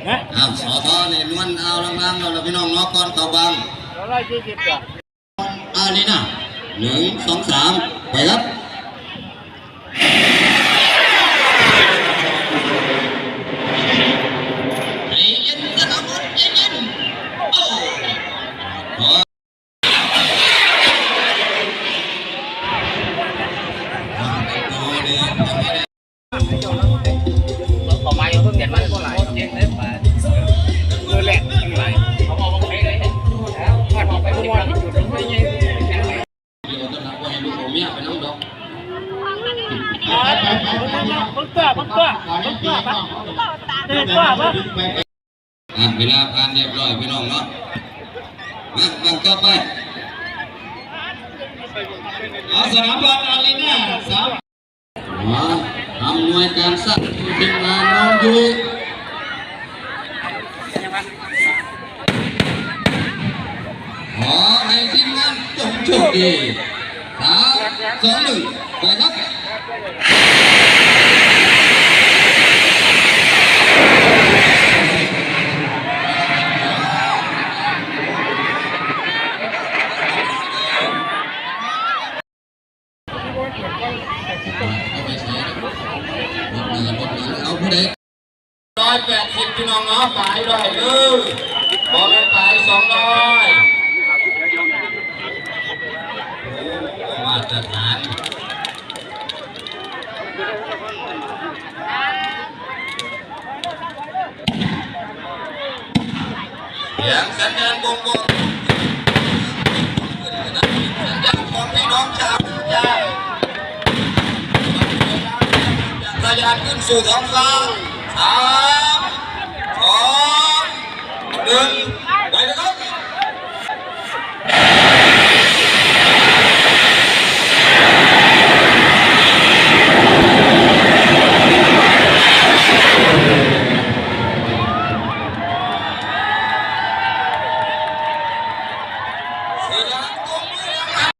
ອ້າວ ສທ ນີ້ນວນເອົາລາງໆ ແລ້ວ ພີ່ນ້ອງເນາະ ກ່ອນເຂົ້າບັງ. ອາຣີນາ ໜຶ່ງ ສອງ ສາມ ໄປຄັບ. ໃຈເຢັນ ສະໜາມບົດ ໃຈເຢັນ. ໂອ້ ເຂົາມາຢູ່ເພິ່ນ ເປັນມາບໍ່ຫຼາຍ ມື້ແລກຍັງຫຼາຍ ເຂົາເວົ້າບໍ່ເປັນເລີຍ ເຂົາເວົ້າໄປບໍ່ມ່ວນ ດຽວຕອນຫຼັງບໍ່ໃຫ້ລູກເອົາເມຍໄປນຳດອກ. ເບິ່ງຕົວ ເບິ່ງຕົວ ເບິ່ງຕົວ ເບິ່ງຕົວ ເບິ່ງຕົວ. ອ່ະ ເວລາຜ່ານຮຽບຮ້ອຍ ພີ່ນ້ອງເນາະ ມາ ບັ້ງຕໍ່ໄປ. ເອົາ ສະໜາມບານອາຣີນາ ສາມ ມາ ອຳນວຍການສ້າງ ທີມງານນ້ອງຍຸ້ຍ ຂໍໃຫ້ທີມງານຈົ່ງໂຊກດີ. ສາມ ສອງ ໜຶ່ງ ໄປຄັບ. ເອົາຜູ້ໃດ ຮ້ອຍແປດສິບ ພີ່ນ້ອງເນາະ ປາຍຮ້ອຍເດີ ບໍ່ແມ່ນປາຍສອງຮ້ອຍ ມາດຕະຖານ. ສຽງສັນຍານບົ່ງບອກ ສັນຍານຂອງພີ່ນ້ອງຊາວເມືອງຈານ ຈາກສາຍຍານຂຶ້ນສູ່ທ້ອງຟ້າ. ສາມ ສອງ ໜຶ່ງ.